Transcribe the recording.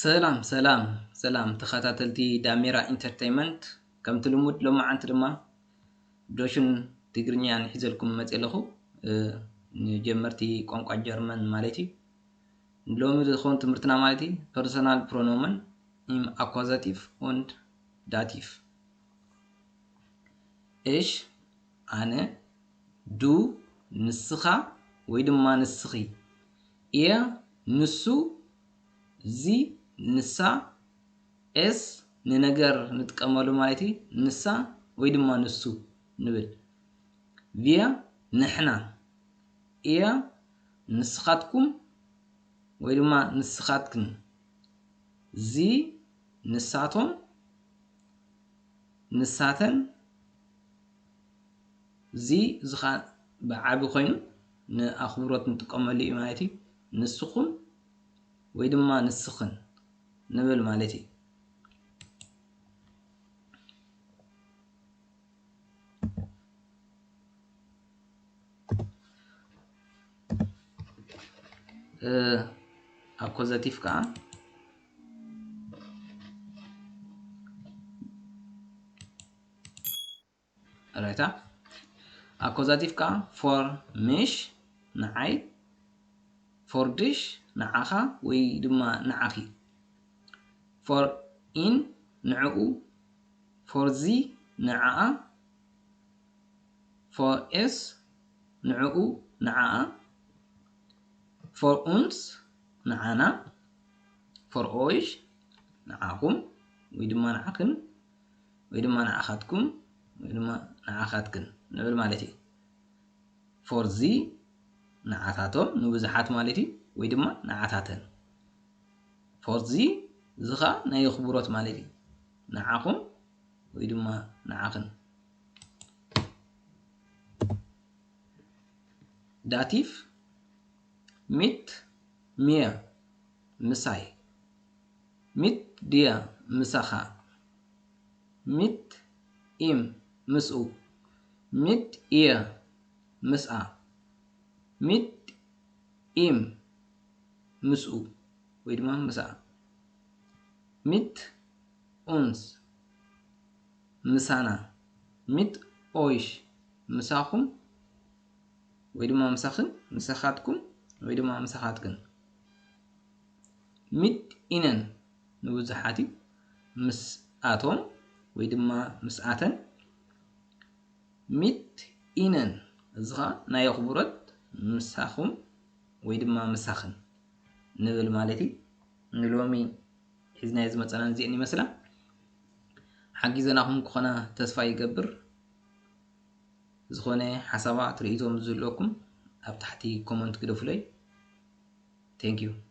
ሰላም ሰላም ሰላም ተኸታተልቲ ዳሜራ ኢንተርተይመንት፣ ከምቲ ልሙድ ሎማዓንቲ ድማ ዶሽን ትግርኛን ሒዘልኩም መፅእ ኣለኹ። ንጀመርቲ ቋንቋ ጀርመን ማለት እዩ። ሎሚ ዝኸውን ትምህርትና ማለት እዩ ፐርሶናል ፕሮኖመን ኢም ኣኳዛቲቭ ኦንድ ዳቲቭ። እሽ፣ ኣነ፣ ዱ፣ ንስኻ ወይ ድማ ንስኺ፣ ኢየ፣ ንሱ፣ ዚ፣ ንሳ፣ ኤስ ንነገር ንጥቀመሉ ማለት እዩ። ንሳ ወይ ድማ ንሱ ንብል። ቪየ ንሕና፣ ኢየ ንስኻትኩም ወይ ድማ ንስኻትክን፣ ዚ ንሳቶም፣ ንሳተን፣ ዚ ዝኻ ብዓቢ ኮይኑ ንኣኽብሮት ንጥቀመሉ እዩ ማለት እዩ። ንስኹም ወይ ድማ ንስኽን ንብል ማለት እዩ። ኣኮዘቲቭ ከዓ ራይታ ኣኮዛቲቭ ከዓ ፎር ምሽ ንዓይ፣ ፎር ድሽ ንዓኻ ወይ ድማ ንዓኺ፣ ፎር ኢን ንዕኡ፣ ፎር ዚ ንዓኣ፣ ፎር ኤስ ንዕኡ ንዓኣ፣ ፎር ኡንስ ንዓና፣ ፎር ኦይሽ ንዓኹም ወይ ድማ ንዓኽን ወይ ድማ ንዓኻትኩም ወይ ድማ ንዓኻትክን ንብል ማለት እዩ። ፎር ዚ ንዓታቶም ንብዙሓት ማለት እዩ ወይ ድማ ንዓታተን። ፎር ዚ ዝኻ ናይ ኣኽብሮት ማለት እዩ። ንዓኹም ወይ ድማ ንዓኽን። ዳቲቭ ሚት ሚየ ምሳይ፣ ሚት ድየ ምሳኻ፣ ሚት ኢም ምስኡ፣ ሚት ኢየ ምስኣ፣ ሚት ኢም ምስኡ ወይ ድማ ምስኣ፣ ሚት ኡንስ ምሳና፣ ሚት ኦይሽ ምሳኹም ወይ ድማ ምሳኽን፣ ምሳኻትኩም ወይ ድማ ምሳኻትክን። ሚት ኢነን ንብዙሓት እዩ፣ ምስኣቶም ወይ ድማ ምስኣተን። ሚት ኢነን እዚ ኸዓ ናይ ኣኽብሮት ምሳኹም ወይ ድማ ምሳኽን ንብል ማለት እዩ። ንሎሚ ሒዝናዮ ዝመፀና እዚአን ይመስላ። ሓጊዘናኹም ክኾና ተስፋ ይገብር። ዝኾነ ሓሳባት ርእይቶም ዝህልወኩም ኣብ ታሕቲ ኮመንት ግደፉለይ። Thank you።